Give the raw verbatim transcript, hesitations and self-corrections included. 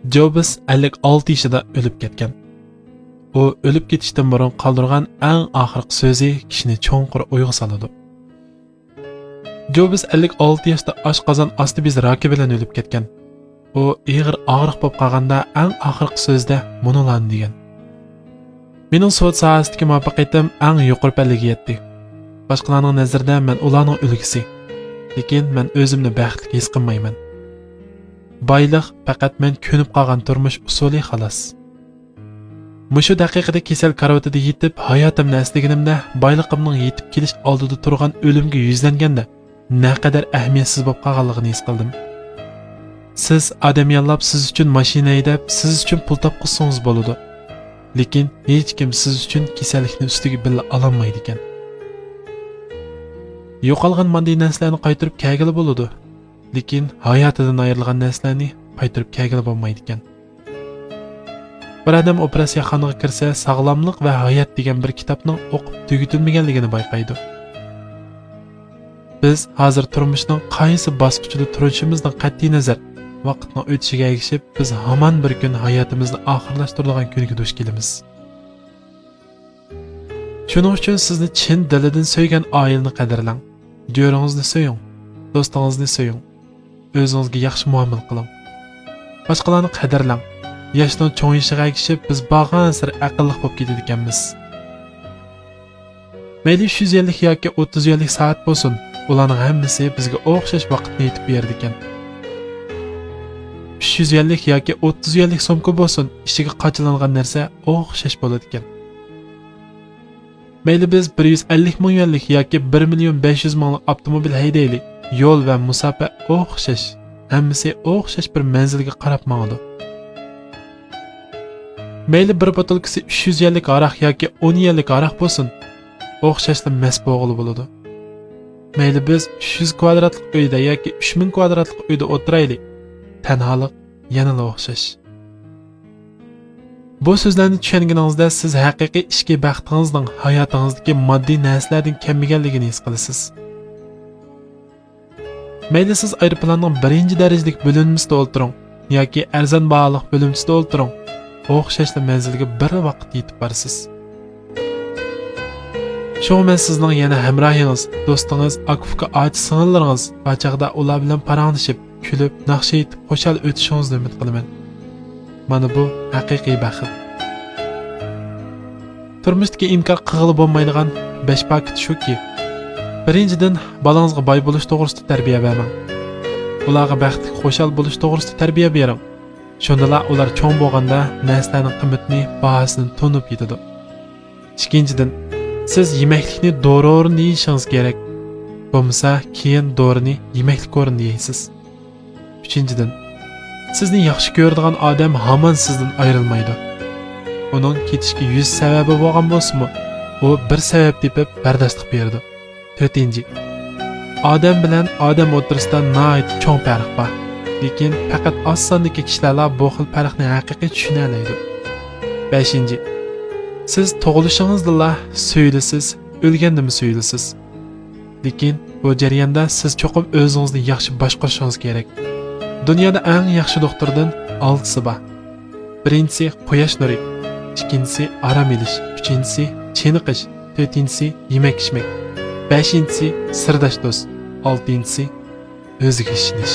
جوبس ئەللىك ئالتە يېشىدا ئۆلۈپ كەتكەن. ئۇ ئۆلۈپ كېتىشتىن بۇرۇن قالدۇرغان ئەڭ ئاخىرقى سۆزى كىشىنى چوڭقۇر ئويغا سالىدۇ. جوبس ئەللىك ئالتە ياشتا ئاشقازان ئاستى بېزى راكى بىلەن ئۆلۈپ كەتكەن. ئۇ ئېغىر ئاغرىق بولۇپ قالغاندا ئەڭ ئاخىرقى سۆزىدە مۇنۇلارنى دېگەن: مېنىڭ سودا ساھەسىدىكى مۇۋەپپەقىيىتىم ئەڭ يۇقىرى پەللىگە يەتتى. باشقىلارنىڭ نەزىرىدە مەن ئۇلارنىڭ ئۈلگىسى. لېكىن مەن ئۆزۈمنى بەختلىك ھېس قىلمايمەن. بايلىق پەقەت مەن كۆنۈپ قالغان تۇرمۇش ئۇسۇلى، خالاس. مۇشۇ دەقىقىدە كېسەل كارىۋىتىدا يېتىپ، ھاياتىمنى ئەسلىگىنىمدە، بايلىقىمنىڭ يېتىپ كېلىش ئالدىدا تۇرغان ئۆلۈمگە يۈزلەنگەندە، نەقەدەر ئەھمىيەتسىز بولۇپ قالغانلىقىنى ھېس قىلدىم. سىز ئادەم ياللاپ، سىز ئۈچۈن ماشىنا ھەيدەپ، سىز ئۈچۈن پۇل تاپقۇزسىڭىز بولىدۇ. لېكىن ھېچكىم سىز ئۈچۈن كېسەللىكنى ئۈستىگە بىللە ئالالمايدىكەن. يوقالغان ماددىي نەرسىلەرنى قايتۇرۇپ كەلگىلى بولىدۇ. لېكىن ھاياتىدىن ئايرىلغان نەرسىلەرنى قايتۇرۇپ كەلگىلى بولمايدىكەن. بىر ئادەم ئوپېراتسىيەخانىغا كىرسە، ساغلاملىق ۋە ھايات دېگەن بىر كىتابنىڭ ئوقۇپ تۈگىتىلمىگەنلىكىنى بايقايدۇ. بىز ھازىر تۇرمۇشنىڭ قايسى باسقۇچىدا تۇرۇشىمىزدىن قەتئىينەزەر، ۋاقىتنىڭ ئۆتۈشىگە ئەگىشىپ، بىز ھامان بىر كۈن ھاياتىمىزنى ئاخىرلاشتۇرىدىغان كۈنگە دۇچ كېلىمىز. شۇنىڭ ئۈچۈن سىزنى چىن دىلىدىن سۆيگەن ئائىلىنى قەدىرلەڭ. جۆرىڭىزنى سۆيۈڭ، دوستىڭىزنى سۆيۈڭ، ئۆزىڭىزگە ياخشى مۇئامىلە قىلىڭ. باشقىلارنى قەدىرلەڭ. ياشنىڭ چوڭىيىشىغا ئەگىشىپ، بىز بارغانسېرى ئەقىللىق بولۇپ كېتىدىكەنمىز. مەيلى ئۈچ يۈز يۈەنلىك ياكى ئوتتۇز يۈەنلىك سائەت بولسۇن، ئۇلارنىڭ ھەممىسى بىزگە ئوخشاش ۋاقىتنى ئېيتىپ بېرىدىكەن. ئۈچ يۈز يۈەنلىك ياكى ئوتتۇز يۈەنلىك سومكا بولسۇن، ئىچىگە قاچىلانغان نەرسە ئوخشاش بولىدىكەن. مەيلى بىز بىر يۈز ئەللىك مىڭ يۈەنلىك ياكى بىر مىليون بەش يۈز مىڭلىق ئاپتوموبىل ھەيدەيلى، يول ۋە مۇساپە ئوخشاش، ھەممىسى ئوخشاش بىر مەنزىلگە قاراپ ماڭىدۇ. مەيلى بىر بوتۇلكىسى ئۈچ يۈز يۈەنلىك ھاراق ياكى ئون يۈەنلىك ھاراق بولسۇن، ئوخشاشلا مەست بولغىلى بولىدۇ. مەيلى بىز ئۈچ يۈز كۋادراتلىق ئۆيدە ياكى ئۈچ مىڭ كۋادراتلىق ئۆيدە ئولتۇرايلى، تەنھالىق يەنىلا ئوخشاش. بۇ سۆزلەرنى چۈشەنگىنىڭىزدە، سىز ھەقىقىي ئىچكى بەختىڭىزنىڭ ھاياتىڭىزدىكى ماددىي نەرسىلەردىن كەلمىگەنلىكىنى ھېس قىلىسىز. مەيلى سىز ئايروپىلاننىڭ بىرىنچى دەرىجىلىك بۆلۈنمىسىدە ئولتۇرۇڭ ياكى ئەرزان باھالىق بۆلۈمچىسىدە ئولتۇرۇڭ، ئوخشاشلا مەنزىلگە بىر ۋاقىتتا يېتىپ بارىسىز. شۇڭا مەن سىزنىڭ يەنە ھەمراھىڭىز، دوستىڭىز، ئاكا-ئۇكا، ئاچا-سىڭىللىرىڭىز بار چاغدا ئۇلار بىلەن پاراڭلىشىپ، كۈلۈپ، ناخشا ئېيتىپ، خۇشال ئۆتۈشىڭىزنى ئۈمىد قىلىمەن. مانا بۇ ھەقىقىي بەخت. تۇرمۇشتىكى ئىنكار قىلغىلى بولمايدىغان بەش پاكىتى شۇكى، بىرىنچىدىن، بالىڭىزغا باي بولۇش توغرىسىدا تەربىيە بەرمەڭ. ئۇلارغا بەختلىك، خۇشال بولۇش توغرىسىدا تەربىيە بېرىڭ. شۇندىلا ئۇلار چوڭ بولغاندا نەرسىلەرنىڭ قىممىتىنى، باھاسىنى تونۇپ يېتىدۇ. ئىككىنچىدىن، سىز يېمەكلىكنى دورا ئورنىدا يېيىشىڭىز كېرەك. بولمىسا، كېيىن دورىنى يېمەكلىك ئورنىدا يەيسىز. ئۈچىنچىدىن، سىزنى ياخشى كۆرىدىغان ئادەم ھامان سىزدىن ئايرىلمايدۇ. ئۇنىڭ كېتىشكە يۈز سەۋەبى بولغان بولسىمۇ، ئۇ بىر سەۋەب تېپىپ بەرداشلىق بېرىدۇ. تۆتىنچى، ئادەم بىلەن ئادەم ئوتتۇرىسىدا ناھايىتى چوڭ پەرق بار. لېكىن پەقەت ئاز ساندىكى كىشىلەرلا بۇ خىل پەرقنى ھەقىقىي چۈشىنەلەيدۇ. بەشىنچى، سىز تۇغۇلۇشىڭىزدىلا سۆيۈلىسىز، ئۆلگەندىمۇ سۆيۈلىسىز. لېكىن بۇ جەرياندا سىز چوقۇم ئۆزىڭىزنى ياخشى باشقۇرۇشىڭىز كېرەك. دۇنيادا ئەڭ ياخشى دوختۇردىن ئالتىسى بار. بىرىنچىسى قۇياش نۇرى، ئىككىنچىسى ئارام ئېلىش، ئۈچىنچىسى چېنىقىش، تۆتىنچىسى يېمەك-ئىچمەك، بەشىنچىسى سىرداش دوست، ئالتىنچىسى ئۆزىگە ئىشىنىش.